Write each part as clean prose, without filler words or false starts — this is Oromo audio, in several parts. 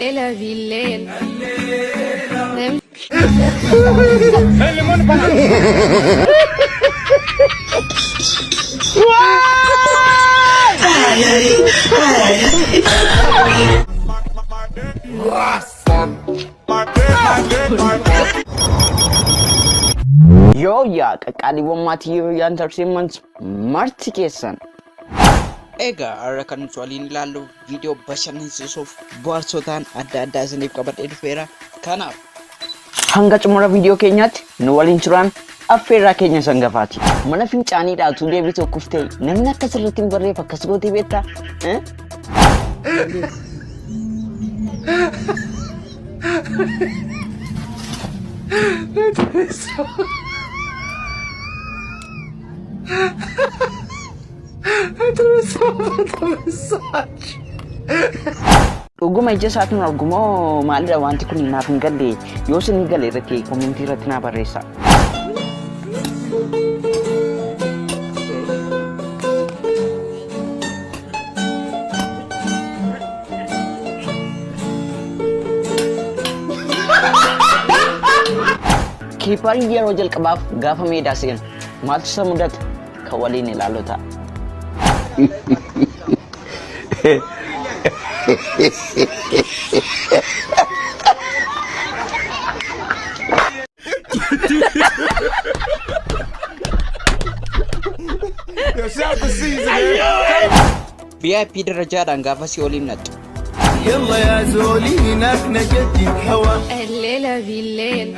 ليلة بالليل. Yooyyaa qaqqaaliiwwan maatii Yooyyaa Entertainment marti keessan. Egaa har'a kan nuti waliin ilaallu viidiyoo bashannansiisuuf bohaarsoo ta'an adda addaa isiniif qabadhee dhufeera. Kanaaf Hanga xumura viidiyoo keenyaatti nu waliin turaan affeerraa keenya sangafaati. Mana fincaaniidhaa utuu deebitu kuftee namni akka sirriitti hin barreef akkas gootee beektaa? Eh? Dhuguma ija isaatiin argu moo maalidha wanti kun naaf hin galle yoo isin gale irratti komentii irratti naa barreessaa. Kiipariin yeroo jalqabaaf gaafa meedaa seenu maaltu isa mudata kan waliin ilaalu ta'a. VIP darajaadhaan gaafa si waliin naqxu. يلا يا زولي هناك نجدد هوا. الليلة بالليل.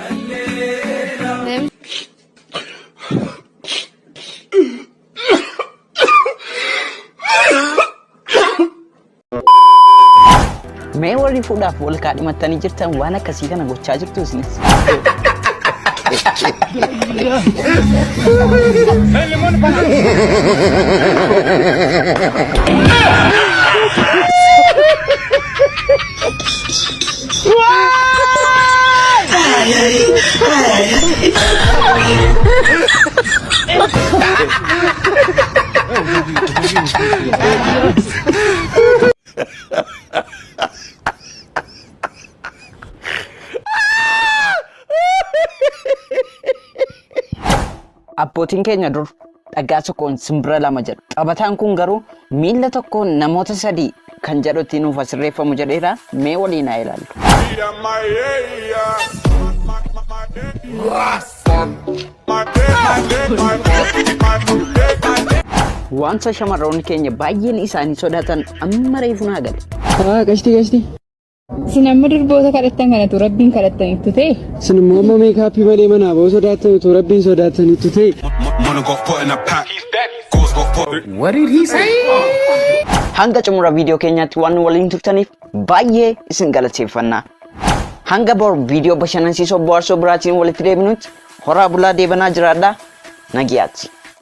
Mee warri fuudhaaf wal kaadhimattanii jirtan waan akkasii kana gochaa jirtu isinis. Abbootiin keenya dur dhagaa tokkoon simbira lama jedhu. Taphataan kun garuu miilla tokkoon namoota sadii kan jedhutti nuuf asirreeffamu jedheera. Mee waliin haa ilaallu. Wanta shamarroonni keenya baay'een isaanii sodaatan amma reefu naa gale. Haa qashti qashti. Isin amma durboota kadhattan kanatu rabbiin kadhattanittu ta'e. Isin immoo amma meekaappii malee manaa ba'uu sodaattan utuu rabbiin sodaattanitti ta'e. Mono got put in a pack. Gauze got put. Hanga xumura viidiyoo keenyaatti waan nu waliin turtaniif baay'ee isin galateeffanna. Hanga bor viidiyoo bashannansiisoo bohaarsoo biraatiin walitti deebinutti horaa bulaa deebanaa jiraadhaa. Nagiyaatti.